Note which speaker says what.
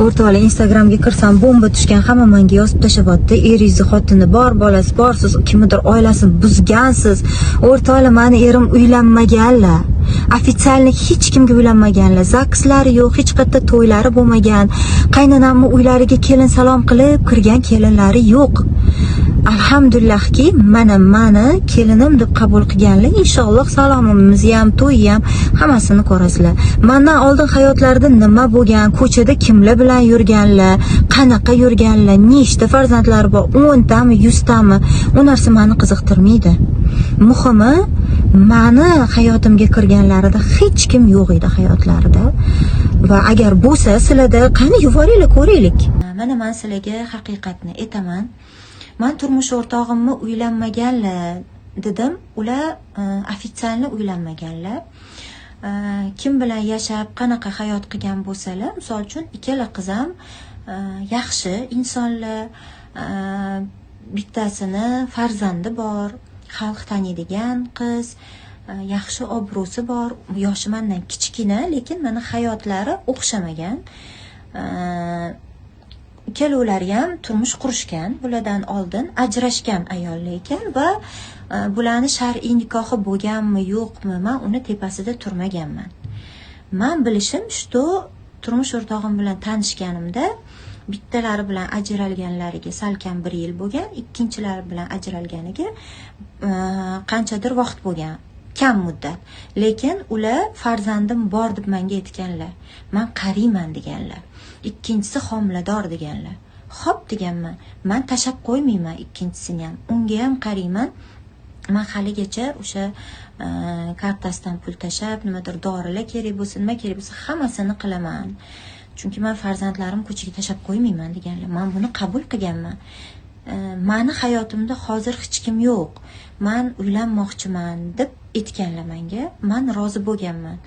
Speaker 1: O'rtoqlar, Instagramga kirsam, bomba tushgan, hamma menga yozib tashlayapti: "Eringizni xotini bor, bolasi bor, siz kimnidir oilasini buzgansiz." O'rtoqlar, mani erim uylanmaganlar, официально hech kimga uylanmaganlar, ZAGSlari yo'q, hech qayerda to'ylari bo'lmagan, qaynonamni uylariga kelin salom qilib kirgan kelinlari yo'q. Alhamdulillahki, mana mani kelinim deb qabul qilganlar. Inshaalloh, salomimizni ham, to'yni ham, hammasini ko'rasizlar. Mandan oldin hayotlarida nima bo'lgan, ko'chada kimlar bilan yurganlar, qanaqa yurganlar, nechta farzandlari bor, 10 tami, 100 tami, u narsa mani qiziqtirmaydi. Muhimi, mani hayotimga kirganlarida hech kim yo'q edi hayotlarida. Va agar bo'lsa sizlarda, qani, yuboringlar, ko'raylik. Mana man sizlarga haqiqatni aytaman. Man turmush o'rtog'imni uylanmaganlar dedim, ular официально uylanmaganlar. Kim bilan yashab, qanaqa hayot qilgan bo'lsalar, misol uchun, ikkala qiz ham yaxshi insonlar, bittasini farzandi bor, xalq taniydigan qiz, yaxshi obro'si bor, yoshi mandan kichkina, lekin mana hayotlari o'xshamagan. Ikkalovlari ham turmush qurishgan, bulardan oldin ajrashgan ayollar ekan va bularni shar'iy nikohi bo'lganmi, yo'qmi, man uni tepasida turmaganman. Man bilishim, что turmush o'rtog'im bilan tanishganimda bittalari bilan ajralganlariga salkam bir yil bo'lgan, ikkinchilari bilan ajralganiga qanchadir vaqt bo'lgan, kam muddat. Lekin ular farzandim bor deb menga aytganlar, man qariyman deganlar, ikkinchisi homilador deganlar. Xo'p, deganman, man tashlab qo'ymayman ikkinchisini ham, unga ham qariyman. Man haligacha o'sha kartasidan pul tashlab, nimadir dorilar kerak bo'lsa, nima kerak bo'lsa, hammasini qilaman, chunki man farzandlarim ko'chaga tashlab qo'ymayman deganlar. Man buni qabul qilganman. Mani hayotimda hozir hech kim yo'q, man uylanmoqchiman deb aytganlar manga, man rozi bo'lganman.